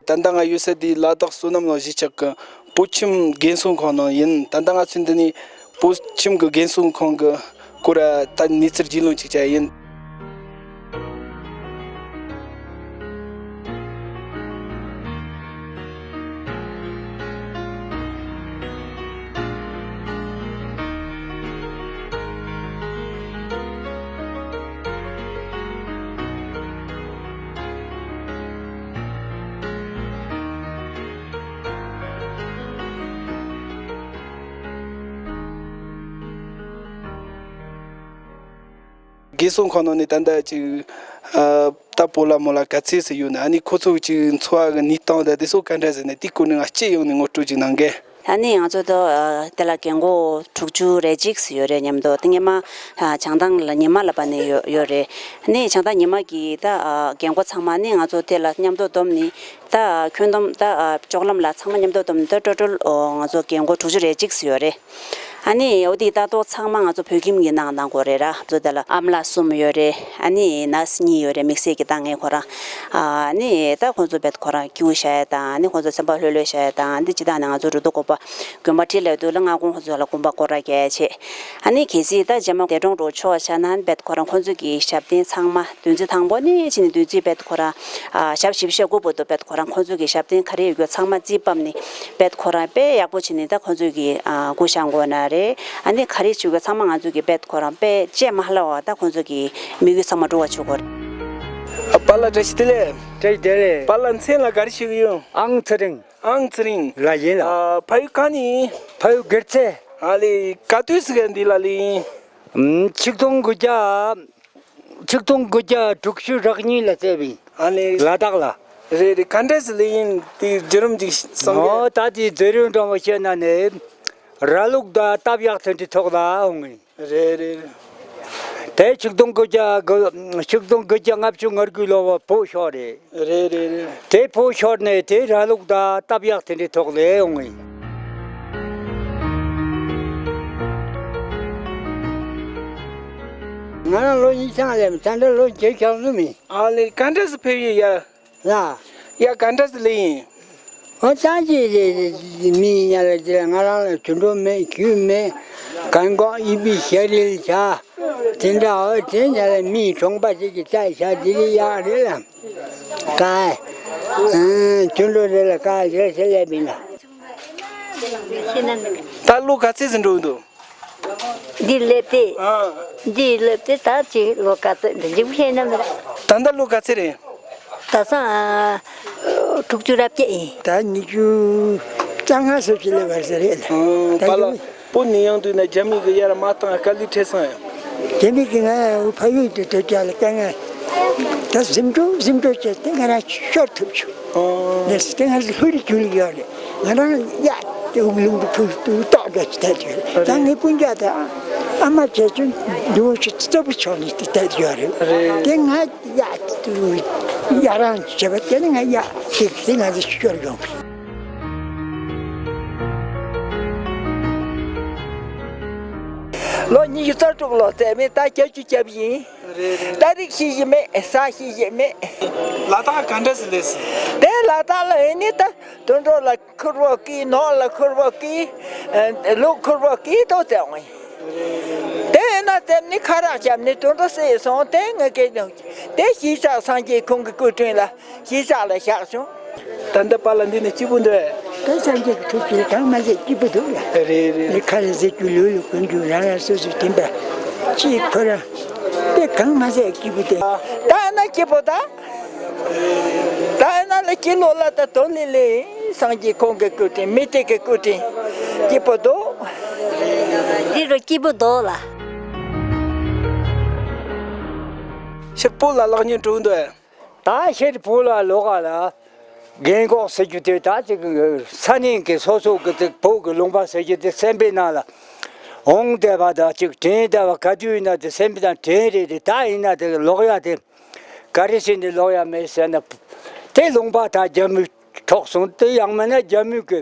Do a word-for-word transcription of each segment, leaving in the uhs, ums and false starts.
ད་ལྟ་ང་ཡོད་ས་དེ་ལ་དྭགས་བསོད་ནམས་གླིང་གཞིས་ཆགས་ཀྱི་སྤོ་ཁྱིམ་རྒན་གསོ་ཁང་ནང་ཡིན། ད་ལྟ་ང་ཚོ་འདི་ནས་སྤོ་ཁྱིམ་གྱི་རྒན་གསོ་ཁང་གི་སྐོར་ད་གནས་ཚུལ་རྒྱུས་ལོན་ཅིག་བྱ་ཡིན། རྒན་གསོ་ཁང་ནང་ནས་ད་ལྟ་ཅིག་ཨ་ད་སྤོ་ལགས་རྨོ་ལགས་ག་ཚད་ཟིག་ཡོད་ན། ཨ་ནི་ཁོ་ཚོ་ཅིག་འཚོ་བ་གི་གནས་སྟངས་དང་དེ་ཚོ་ག་འདྲ་ཟིག་ན། དེའི་སྐོར་ནས་ང་སྤྱི་ཡོངས་ནས་ངོ་སྤྲོད་ཅིག་གནང་གི། ད་ནི་ང་ཚོ་ད་ཨ་དེ་ལ་རྒན་གོག་དྲུག་ཅུ་རེ་གཅིག་ཟིག་ཡོད་རེད། མཉམ་དུ་དེ་སྔོན་མ་ཨ་བྱང་ཐང་ལ་ཉི་མ་ལ་བ་ནས་ཡོད་ཡོད་རེད། ཨ་ནི་བྱང་ཐང་ཉི་མ་གི་ད་ཨ་རྒན་གོག་ཚང་མ་ནི་ང་ཚོ་དེ་ལ་མཉམ་དུ་བསྡོམས་ནས་ད་ཨ་ཁྱོན་བསྡོམས་ད་ཨ་ལྕོག་ལམ་ལ་ཚང་མ་མཉམ་དུ་བསྡོམས་ནས་ད་ཊོ་ཊལ་ཨོ་ང་ཚོ་རྒན་གོག་དྲུག་ཅུ་རེ་གཅིག་ཟིག་ཡོད་རེད། ཨ་ནི་འོ་དེ་ལྟ་རྟོག་ཚང་མ་ང་ཚོ་བོད་ཁྱིམ་གྱི་ནང་གནང་དགོས་རེད་ར། ང་ཚོ་དེ་ལ་ཨ་མ་ལགས་གསུམ་ཡོད་རེད། ཨ་ནི་ནར་སི་གཉིས་ཡོད་རེད། དམིགས་བསལ་གྱི་ད་ངས་ཁོ་རང་ཨ་ནི་ད་ཁོང་ཚོ་བེད་ཁོ་རང་སྐྱིད་པོ་བཞག་ཡ་དང་། ཨ་ནི་ཁོང་ཚོ་སེམས་པ་ལྷོད་ལྷོད་བཞག་ཡ་དང་། འདི་སྤྱི་བཏང་ནས་ང་ཚོ་རུ་ཏོ་ཀོ་པ་དགོན་པ་ཁྲིད་ལས་དུས་ལ་སྔ་དགོང་ཁོང་ཚོ་ལ་དགོན་པ་སྐོར་ར་རྒྱག་ཡ་བྱེད། ཨ་ནི་གལ་སྲིད་ད་རྗེས་མ་འདས་གྲོངས་འགྲོ་ཆོག་བྱས་ན་བེད་ཁོ་རང་ཁོང་ཚོ་གི་ཞབས་བརྟན་ཚང་མ་བདུན་ཚིགས་དང་པོ་ནས་ཕྱིན་ནས་བདུན་ཚིགས་བེད་ཁོ་རང་ཨ་ཞག་བཞི་བཅུ་ཞེ་དགུ་བར་དུ་བེད་ཁོ་རང་ཁོང་ཚོ་གི་ཞབས་བརྟན་ག་རེ་ཡོད་རྒྱུ་ཚང་མ་རྩིས་ཕབ་ནས་བེད་ཁོ་རང་དཔེ་ཡག་པོ་བྱས་ནས་ད་ཁོང་ཚོ་གི་ཨ་སྐུ་བཞེངས་དགོས་ན་རེད། ཨ་ནི་ག་རེ་བྱེད་དགོས་ཚང་མ་ང་ཚོ་གི་བེད་ཁོ་རང་དཔེ་བཅད་མ་ལྷག་པ་ད་ཁོང་ཚོ་གི་དམིགས་ཡུལ་ཚང་མ་འགྲུབ་པ་བྱེད་དགོས་རེད། ཨ་པཱ་ལགས་བཀྲ་ཤིས་བདེ་ལེགས། བཀྲ་ཤིས་བདེ་ལེགས། པཱ་ལགས་མཚན་ལ་ག་རེ་ཞུ་གི་ཡོད། ཨང་ཚེ་རིང་། ཨང་ཚེ་རིང་། ལགས་ཡིན་ལགས། ཨ་ཕ་ཡུལ་གང་ནས་ཡིན། ཕ་ཡུལ་སྒེར་རྩེ། ཨ་ལེ་ག་དུས་སུ་ག་འདི་ལ་ལེ་ཡིན། ཨམ་ཆིག་སྟོང་དགུ་བརྒྱ། ཆིག་སྟོང་དགུ་བརྒྱ་དྲུག་ཅུ་རེ་གཉིས་ལ་བཙས་པ་ཡིན། ཨ་ལེ། ལ་དྭགས་ལ། རེད་རེད། ག་འདྲས་སུ་ལེ་ཡིན་དེ་བརྒྱུད་རིམ་ཅིག་གསུང་གི། ཨོ་ད་དེ་བརྒྱུད་རིམ་འདྲ་བོ་བཤད་ན་ནི། ར་ལུག་དང་སྟབས་ཡག་དེ་འདྲའི་ཐོག་ལ་འོང་ངེ། རེད་རེད། དེ་ཆིག་སྟོང་དགུ་བརྒྱ་དགུ་ཆིག་སྟོང་དགུ་བརྒྱ་ལྔ་བཅུ་ང་དགུའི་ལོ་བ་བོད་ཤོར་རེད། རེད་རེད་རེད། དེ་བོད་ཤོར་ནས་དེ་ར་ལུག་དང་སྟབས་ཡག་དེ་འདྲའི་ཐོག་ལས་འོང་ངེ། ང་རང་ལོ་ཉིས་སྟོང་ལས་མི་ད་ལྟ་ལོ་བརྒྱད་ཅུ་གྱ་གསུམ་ཡིན། ཨ་ལེ་ག་འདྲས་སུ་ཕེབས་ཡོད་ཡ། ལ། ཡ་ག་འདྲས་སུ་ལེ་ཡིན། ཨོ་ད་ཅི་རེད། མི་ཉ་ལ་དེ་ང་རང་ལ་དུད་འགྲོ་མེད་རྒྱུ་མེད། གང་གོ་ཨི་བི་ཤ་རིལ་བྱ། དེ་འདྲ་ཨོ་དེ་ཉ་ལ་མི་གྲོང་པ་ཅིག་གི་ལྟ་བྱ་དེ་རིགས་ཡག་རེད་ལ། ཀ་ཨ་དུད་འགྲོ་རེད་ལ་ཀ་རེད་ཟེར་ལས་མིན་ལ། ད་ལོ་ག་ཚོད་ཟིན་འགྲོ་འདུག་འདི་སླེབས་ཏེ། ཨ། འདི་སླེབས་ཏེ་ད་ཅིག་ལོ་ག་ཚོད་འདི་འཇིགས་ཤེས་ན་མི། ད་ལྟ་ལོ་ག་ཚོད་རེད། ད་སང་ཨ་དྲུག་ཅུ་རེ་བརྒྱད་ཡིན། ད་ཉི་ཤུ་རྩ་ལྔ་སོ་ཅིག་སླེབས་པ་རེད། ཨ་པཱ་ལགས་པོ་ནི་ཡང་དུས་ན་རྒྱ་མི་གི་ཡར་མ་བཏང་དཀའ་ལས་འཕྲད་སོང་ཡ། རྒྱ་མི་གི་ང་ཕ་ཡུལ་དུ་སྡོད་རྒྱ་ལ་དཀའ་ངལ། ད་གཟིམ་འགྲོ་གཟིམ་འགྲོ་བྱས་ཏེ་ང་རང་ཤོར་ཐུབ་བྱུང་། ཨོ། ལས་སུ་དེ་ང་ལྷུར་གྱུར་ཡོད་རེད། ང་རང་ཡ་དེ་དབུགས་ལུང་དུ་ཕུལ་དུ་ཏོག་འདྲ་ཅིག་བསྡད་ཡོད་རེད། ད་ངའི་སྤུན་ཀྱག་དང་ཨ་མ་བྱས་ཚུལ་འདུ་བ་ཞིག་རྩ་བུ་ཆོག་ནས་དེ་བསྡད་ཡོད་རེད། དེ་ང་ཡ་དུ་ཡ་རང་བྱས་པ་དེ་ནི་ང་ཡ་དེ་དེ་ང་ཚོ་ཤོར་ཡོང་གི། ལོ་ཉི་ཤུ་རྩ་དྲུག་ལོ་ཚད་མེད་ད་བརྒྱད་ཅུ་གྱ་བཞི་ཡིན། རེད་རེད། ད་རིག་ཤེས་ཀྱི་མེད། ཟ་ཤེས་ཀྱི་མེད། ལ་དྭགས་ག་འདྲ་སེ་སླེབས་སོང་། དེ་ལ་དྭགས་ལ་ཨེ་ནི་ད་དུད་འགྲོ་ལ་ཁུར་བོ་ཀི་ནོར་ལ་ཁུར་བོ་ཀི་ཨ་ལུག་ཁུར་བོ་ཀི་ཏོ་བཙལ་འོང་ཡིན། དེ་ཨེ་ན་བཙལ་ནི་ཁ་རག་བཤམས་ནི་དུད་འགྲོ་བསད་སོང་། དེ་ང་གེ་ནོ་དེ་གཞིས་ཆགས་སངས་རྒྱས་ཁོང་གི་སྐུ་དྲིན་ལ་གཞིས་ཆགས་ལ་བཞག་བྱུང་། ད་ལྟ་པཱ་ལགས་འདི་ནས་སྐྱིད་པོ་འདུག་ད་སངས་རྒྱས་ཀྱི་ཐུགས་རྗེ་གང་མ་ཟད་སྐྱིད་པོ་འདུག་ཡ། རེད་རེད། ནི་ཁ་ལ་ཟེར་རྒྱུ་ལུས་ལ་གོན་རྒྱུ་རང་རང་སོ་སོའི་དྲན་པ་ཅིག་ཁོ་རང་དེ་གང་མ་ཟད་སྐྱིད་པོ་དེ། ད་ཨ་ན་སྐྱིད་པོ་ད། ད་ཨ་ན་ལ་སྐྱིད་ལོ་ལ་ད་དོ་ལི་ལི་སངས་རྒྱས་ཁོང་གི་སྐུ་དྲིན་མི་དེ་གི་སྐུ་དྲིན་སྐྱིད་པོ་འདུག་འདི་རུ་སྐྱིད་པོ་འདུག་ལ། ཤི་པོ་ལ་ལག་ཉིན་དྲུག་འདུག་ད་ཤེར་བུ་ལ་ལོག་ག་ལ། རྒན་གོག་ཟེར་རྒྱུ་དེ་ད་ཅིག་ས་གནས་ཀྱི་སོ་སོ་གི་ཅིག་བོད་ཀྱི་ལུང་པ་ཟེར་རྒྱུ་དེ་སེམས་པའི་ནང་ལ་འོང་བསྡད་པ་དང་ཅིག་དྲན་བསྡད་པ་ག་དུས་ཡིན་ན་དེ་སེམས་པའི་ནང་དྲན་རེད་དེ། ད་ཡིན་ན་དེ་ལོག་ཡ་དེ་ག་རེ་བྱས་ནས་ལོག་ཡ་མེད་ཟེར་ན། དེ་ལུང་པ་ད་རྒྱ་མི་འཕྲོག་སོང་། དེ་ཡང་མིན་ན་རྒྱ་མི་གི་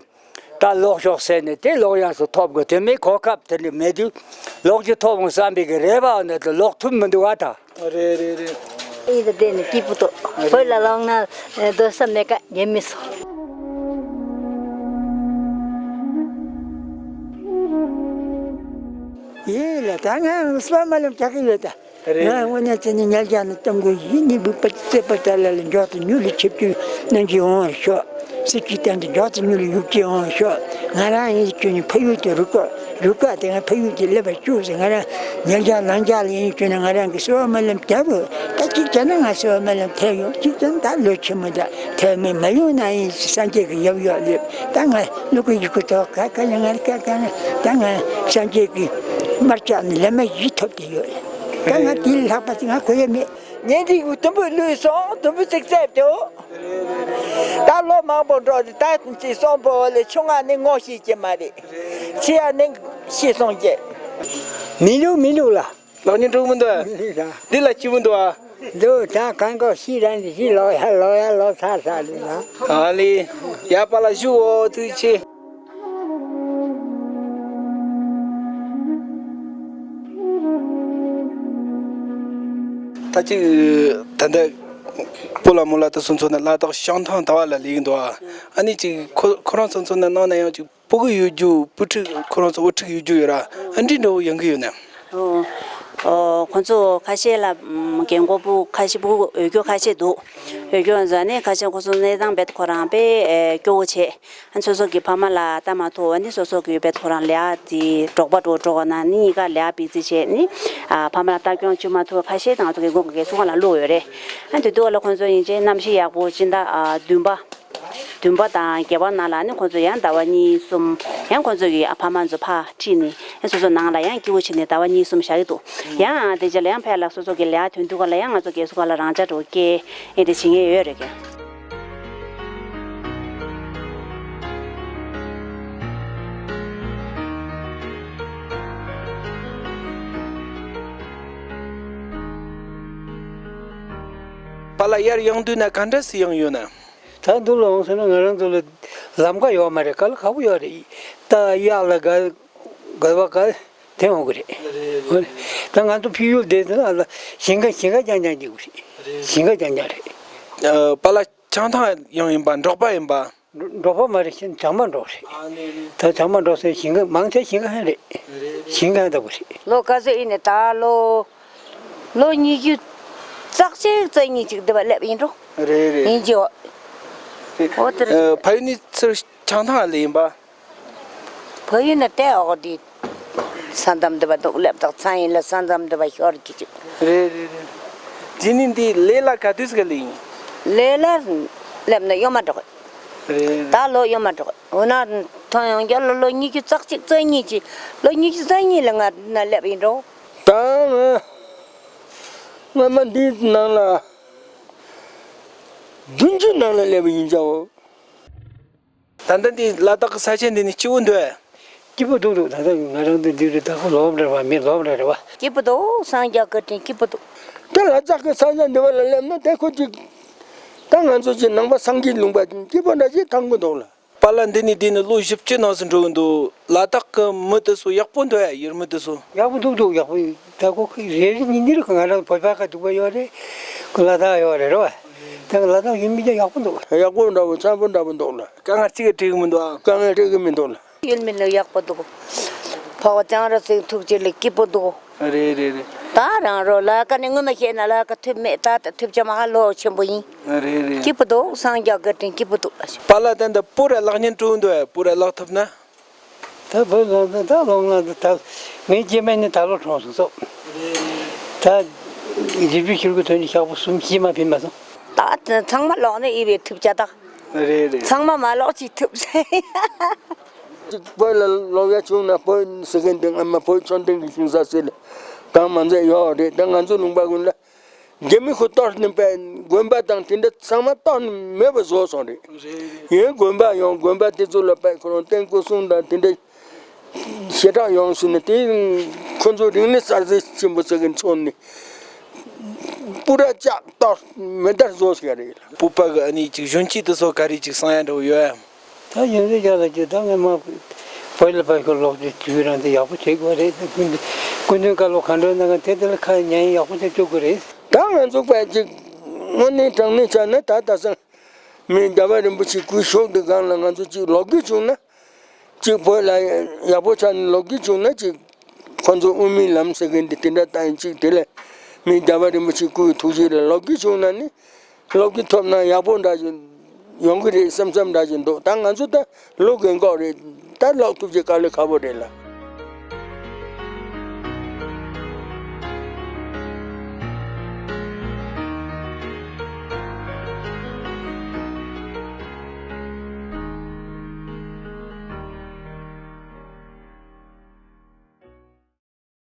ད་ལོག་ཤོག་ཟེར་ནས་དེ་ལོག་ཡ་སུ་ཐོབ་དགོས། དེ་མིན་གོ་སྐབས་དེ་འདྲ་མེད་དུས་ལོག་རྒྱུ་ཐོབ་འོང་བསམ་པའི་གི་རེ་བ་འོ་ན་དེ་ལོག་ཐུབ་མི་འདུག་ཨ་ད། རེད་རེད་རེད། ཨི་ད་དེ་ནི་སྐྱིད་པོ་ཏོ། བོད་ལ་ལོག་ན་སྡོད་ས་མེད་ཀ་ཉན་མི་སོང་། ཡིན་ལ་ད་ང་སོ་མ་ལམ་ཀྱག་གི་ཡོད་ད། རེད། ང་དངོས་གནས་བྱས་ནས་ཉལ་རྒྱག་ནས་གཏོང་དགོས་ཡིན་ནི་བུ་པ་ཙེ་པ་ཏ་ལ་ལ་མགྱོགས་དུ་མྱུར་ལ་ཆིབས་བསྒྱུར་གནང་གི་འོང་བར་ཤོག་སྲིད་ཀྱི་སྟེང་དུ་མགྱོགས་དུ་མྱུར་ལ་ཡུག་ཅིག་འོང་བར་ཤོག་ང་རང་ཡིན་ཁྱོད་ནི་ཕ་ཡུལ་དུ་རུ་ཀོ་རུ་ཀོ་དེ་ང་ཕ་ཡུལ་དུ་སླེབས་པར་བཅུག་ཟེར། ང་རང་ཉལ་རྒྱག་ལངས་རྒྱག་ལ་ཡིན་ཁྱོད་ནི་ང་རང་གི་སོ་མ་ལམ་རྒྱབ་རུ་ད་གཅིག་བྱས་ན་ང་སོ་མ་ལམ་ཐེབས་ཡོང་གཅིག་བྱས་ན་ད་ལོ་ཆེན་མོ་ད་ཐེབས་མེད་མ་ཡོང་ན་ཡིན་སངས་རྒྱས་ཀྱི་ཡབ་ཡོག་ལེབ་ད་ང་ལུ་གུ་ཡུ་གུ་ཐོག་ཁ་ཁ་ཡང་ང་ཁ་ཁ་ང་ད་ང་སངས་རྒྱས་ཀྱི་དམར་ལྕགས་ནི་ལས་མ་བཞི་ཐོབ་དེ་ཡོད། ད་ང་དེ་ལྷག་པ་དེ་ང་གོ་ཡ་མེད། ཉན་རིགས་ཀྱི་དུམ་བུ་བླུས་སོང་། དུམ་བུ་ཚིག་བཙལ་དེའོ། ད་ལོ་མང་པོ་འགྲོ་དེ་ད་ཅི་སོང་པོ་ལས་ཆུང་ང་ནི་ངོ་ཤེས་ཀྱི་མ་རེད། ཆེ་ཡ་ནི་ཤེས་སོང་ཀྱི། མི་ལུག་མི་ལུག་ལ། ལག་ཉིན་འགྲོ་གི་མི་འདུག་ཨ། མི་ལུག་ལ། འདི་ལ་སྐྱིད་པོ་འདུག་ཨ། འདུག་ད་གང་གོ་ཤི་རན་ཤི་ལོ་ཡ་ལོ་ཡ་ལོ་ཚ་ཚ་ལུག་ལ། ཨ་ལི། ཡ་པ་ལ་བཞུགས་འོ་ཐུགས་ཆེ། ད་ཅིག་ད་ལྟ་སྤོ་ལགས་མོ་ལགས་དེ་ཚོ་མཚོན་ན་ལ་དྭགས་བྱང་ཐང་ཟླ་བ་ལ་སླེབས་ཀྱི་འདུག་ཨ། ཨ་ནི་ཅིག་ཁོ་ཁོ་རང་ཚོ་མཚོན་ན་ནང་ན་ཡང་ཅིག་སྤུ་གུ་ཡོད་རྒྱུ་བུ་ཕྲུག་ཁོ་རང་ཚོ་བུ་ཕྲུག་ཡོད་རྒྱུ་ཡོད་ར་ཨ་འདྲི་འདྲ་བོ་ཡོང་གི་ཡོད་ན། ཨོ། ཨོ། ཁོང་ཚོ་ཁ་ཤས་ལ་ཨམ་རྒན་གོག་པོ་ཁ་ཤས་སྤུ་གུ་ཡོད་རྒྱུ་ཁ་ཤས་འདུག་ཡོད་རྒྱུ་ཟ་ནས་ཁ་ཤས་ཁོ་ཚོ་གནས་སྟངས་རྦད་ཁོ་རང་དཔེ་ཨེ་སྐྱོ་བོ་བྱས། ཨ་ནི་སོ་སོ་གི་ཕ་མ་ལ་ལྟ་མ་ཐུབ་པ་ནི་སོ་སོ་གི་རྦད་ཁོ་རང་ལས་ཀ་དེ་འབྲོག་པ་འགྲོ་འགྲོ་བ་ན་ནི་གཉིས་ཀ་ལས་ཀ་སྤེལ་རྩིས་བྱས་ནི་ཨ་ཕ་མ་ལ་ལྟ་སྐྱོང་བྱེད་མ་ཐུབ་པ་ཁ་ཤས་དང་ང་ཚོ་རྒན་གོག་གི་གསུང་བ་ལ་བླུགས་ཡོད་རེད། ཨ་ནི་དེ་དུས་ལ་ཁོང་ཚོ་ཡིན་ཅེ་གནམ་གཤིས་ཡག་པོ་སྤྱི་ཟླ་ཨ་བདུན་པ། བདུན་པ་དང་བརྒྱད་པ་ནང་ལ་ནི་ཁོང་ཚོ་ཡང་ཟླ་བ་གཉིས་གསུམ་ཡང་ཁོང་ཚོ་གི་ཕ་མ་ཚོ་ཕར་ཁྲིད་ནས་ཡང་སོ་སོ་ནང་ལ་ཡང་སྐྱིད་པོ་བྱས་ནས་ཟླ་བ་གཉིས་གསུམ་བཞག་གི་འདུག་ཡང་དེ་རྗེས་ལ་ཡང་ཕར་ལ་སོ་སོ་གི་ལས་ཀ་ཐོན་དུས་ག་ལ་ཡང་ང་ཚོ་རྒན་གསོ་ཁང་ལ་རང་འཇགས་འགྲོ་སྐད་ཨེ་དེ་བྱེད་མཁན་ཡོད་རེད་ཀྱི། པཱ་ལགས་ཡར་ཡོང་དུས་ན་ག་འདྲ་སེ་ཡོང་ཡོད་ན། ད་འདུག་ལ་འོང་ཟེར་ན་ང་རང་ཚོ་ལ་ལམ་ཁ་ཡོད་མ་རེད། ག་ལ་ཁག་པོ་ཡོད་རེད། ད་གཡག་ལ་དགའ་དགའ་བ་དགའ་དེ་འོང་གི་རེད། ད་ང་ཚོ་ཕ་ཡུལ་བསྡད་ཟེར་ན་ལ་ཞིང་ཁ་ཞིང་ཁ་རྐྱང་རྐྱང་སྐྱེ་གི་རེད། ཞིང་ཁ་རྐྱང་རྐྱང་རེད། པཱ་ལགས་བྱང་ཐང་ཡང་ཡིན་པ་འབྲོག་པ་ཡིན་པ། འབྲོག་པ་མ་རེད། ཤིན་བྱང་མ་འབྲོག་རེད། ད་བྱང་མ་འབྲོག་ཟེར་ཞིང་ཁ་མང་ཆེ་ཞིང་ཁ་ཧན་རེད། ཞིང་ཁ་ཧན་ལྟ་བུ་རེད། ལོ་ག་ཚོད་ཡིན་ནས་ད་ལོ། ལོ་ཉི་ཤུ་རྩ་གཅིག་རྩ་གཉིས་ཅིག་འདི་བ་སླེབས་ཡིན་འགྲོ། རེད་རེད། ཡིན་གྱི་འོ། དེ་རེད། ཕ་ཡུལ་ནི་ཚུར་བྱང་ཐང་ལ་ཡིན་པ། ཕ་ཡུལ་ནི་ལྟད་འོག་འདི། ས་མཚམས་འདི་བ་འདུག་སླེབས་དག་ཚང་ཡིན་ལ་ས་མཚམས་འདི་བ་ཤོར་གྱི་ཅིག་རེད་རེད་རེད། རྗེས་ནི་འདི་ལས་ལ་ག་དུས་ག་ལ་ཡིན། ལས་ལ་སླེབས་ན་གཡོན་མ་འགྲོ་གི། རེད། ད་ལོ་གཡོན་མ་འགྲོ་གི། འོ་ན་ཐོན་ཡོང་རྒྱ་ལོ་ལོ་ཉི་ཤུ་རྩ་གཅིག་རྩ་གཉིས་ཀྱི་ལོ་ཉི་ཤུ་རྩ་གཉིས་ལ་ང་ན་སླེབས་ཡིན་འགྲོ། ད་ང་སྔ་མ་འདིའི་ནང་ལ་བདུན་ཅུ་ནང་ལ་སླེབས་ཡིན་ཅའོ། ད་ལྟ་འདི་ལ་དྭགས་ཀྱི་ས་ཆ་འདི་ནི་སྐྱིད་པོ་འདུག་ཨེ། སྐྱིད་པོ་འདུག་འདུག་ད་ལྟ་ང་རང་འདི་འདི་རེད། ད་ཁོ་ལོབ་རེད་བ། མི་ལོབ་རེད་རེད་བ། སྐྱིད་པོ་འདུག་སངས་རྒྱས་བཀའ་དྲིན་སྐྱིད་པོ་འདུག་དེ་ལ་དྭགས་ཀྱི་ས་ཆ་འདི་བ་ལ་སླེབས་ན་དེ་ཁོ་ཅིག་ད་ང་ཚོ་ཅིག་ནང་པ་སངས་རྒྱས་ལུང་པ་སྐྱིད་པོ་འདྲ་ཅིག་ཐང་གི་འདུག་ལ། པཱ་ལགས་འདི་ནས་འདི་ནས་ལོ་བཞི་བཅུ་ནང་སུ་འགྲོ་གི་འདུག་ལ་དྭགས་ཀྱི་མི་དེ་ཚོ་ཡག་པོ་འདུག་ཨེ། ཡུལ་མི་དེ་ཚོ། ཡག་པོ་འདུག་འདུག་ཡག་པོ་ད་ཁོ་རེ་རེ་གཉིས་གཉིས་རེ་ང་རང་བོད་པ་ཁ་འདུག་པ་ཡོད་རེད། ཁོ་ལ་དྭགས་ཡོད་རེད་རེད་བ། ད་ལ་དྭགས་ཡུལ་མི་ཀྱང་ཡག་པོ་འདུག་ཡག་པོ་འདྲ་བོ་འཚམ་པོ་འདྲ་བོ་འདུག་ལ། དཀའ་ངལ་གཅིག་གིས་འགྲིག་གི་མི་འདུག་ཨ། དཀའ་ངལ་འགྲིག་གི་མི་འདུག་ལ། ཡུལ་མི་ལ་ཡག་པོ་འདུག་ཕོ་བ་ལྕང་ར་སེང་ཐུགས་རྗེ་ལ་སྐྱིད་པོ་འདུག་རེད་རེད་རེད། ད་རང་རོགས་ལ་ཀ་ནས་ངོ་མ་ཤེས་ན་ལ་ཀ་ཐུབ་མེད། ད་ད་ཐུབ་ཆ་མ་ཧ་ལོ་ཆེན་པོ་ཡིན། རེད་རེད། སྐྱིད་པོ་འདུག་སངས་རྒྱས་བཀའ་དྲིན་སྐྱིད་པོ་འདུག་པཱ་ལགས་ད་ལྟ་སྤོ་ར་ལག་ཉན་སྤྲོ་འདུག་ཨེ། སྤོ་ར་ལག་ཐུབ་ན། ད་བོད་ལ་ད་ལོ་ང་ད་ངའི་སྐྱེས་མ་ནི་ད་ལོ་གྲོངས་སོང་སོ། ད་རྗེས་འཇུག་ཤུལ་གི་དོན་ནི་ཞག་པོ་གསུམ་ཤི་མ་ཕིན་མ་སོང་། ད་ཚང་མ་ལོག་ནས་ཨི་བའི་ཐུབ་ཆ་ད། རེད་རེད། ཚང་མ་མ་ལོག་ཅིག་ཐུབ་ཟེར། བོད་ལ་ལོག་ཡ་བྱུང་ན་བོད་ཟེར་མཁན་དེ་སྔ་མ་བོད་ཆོས་ལྡན་གྱི་ཞིང་ས་ཟེར་ལ་གང་མ་མཛད་ཡོད་རེད། ད་ང་ཚོ་ལུང་པ་ཀུན་ལ། རྒྱ་མི་ཁོ་གཏོར་ནས་པའི་དགོན་པ་དང་དེ་འདྲ་ཚང་མ་གཏོར་ནས་མེད་པ་བཟོ་སོང་རེད། ཡིན་དགོན་པ་ཡང་དགོན་པ་དེ་ཚོ་ལ་པའི་ཁོ་རང་རྟེན་སྐུ་གསུང་དང་དེ་འདྲ་ཞེ་དྲག་ཡོང་ཟིན་ནས་དེ་ཁོ་ཚོ་རིག་གནས་གསར་བརྗེ་ཆེན་པོ་ཟེར་གི་མཚོན་ནས་སྤུ་ར་ལྕགས་གཏོར་མེ་མདར་བཟོ་ཟེར་རེད། སྤོ་པ་གི་ཨ་ནི་ཅིག་གཞོན་སྐྱེས་དེ་ཚོ་ག་རེ་ཅིག་གསང་ཡ་འདྲ་བོ་ཡོད་ཡ། ད་ཡིན་ཟེར་རྒྱ་ལ་ཅི་ད་ངས་མ་བོད་ལ་ཕར་ཤོར་ལོག་ཅིག་དུས་རང་དེ་ཡག་པོ་བྱེད་དགོས་རེད། སྐུ་མདུན་སྐུ་མདུན་བཀའ་སློབ་གང་འདྲ་གནང་ག་དེ་དེ་ལ་ཁ་ཉན་ཡག་པོ་ཅིག་སྤྲོད་དགོས་རེད། ད་ ད་ང་ཚོ་དཔེ་ཅིག་དངོས་གནས་དྲང་གནས་ཆ་ན་ད་ད་སང་མི་རྒྱལ་བ་རིན་པོ་ཆེ་སྐུའི་ཕྱོགས་དེ་སྒང་ལ་ང་ཚོ་ཅིག་ལོག་གི་བྱུང་ན། གཅིག་བོད་ལ་ཡག་པོ་ཆགས་ནས་ལོག་གི་བྱུང་ན་གཅིག་ཁོ་ཚོ་དབུ་མའི་ལམ་ཟེར་མཁན་འདི་དེ་འདྲ་ལྟ་ཡིན། གཅིག་དེ་ལས་མི་རྒྱལ་བ་རིན་པོ་ཆེ་སྐུའི་ཐུགས་རྗེ་ལ་ལོག་གི་བྱུང་ན་ནི་ལོག་གི་ཐོབ་ན་ཡག་པོ་འདྲ་ཞིག་ཡོང་གི་རེད་བསམ་བསམ་འདྲ་ཞིག་འདུག་ད་ང་ཚོ་ད་ལོག་གི་འགོག་རེད། ད་ལོག་ཐུབ་ཀྱི་དཀའ་ལས་ཁག་པོ་རེད་ལ།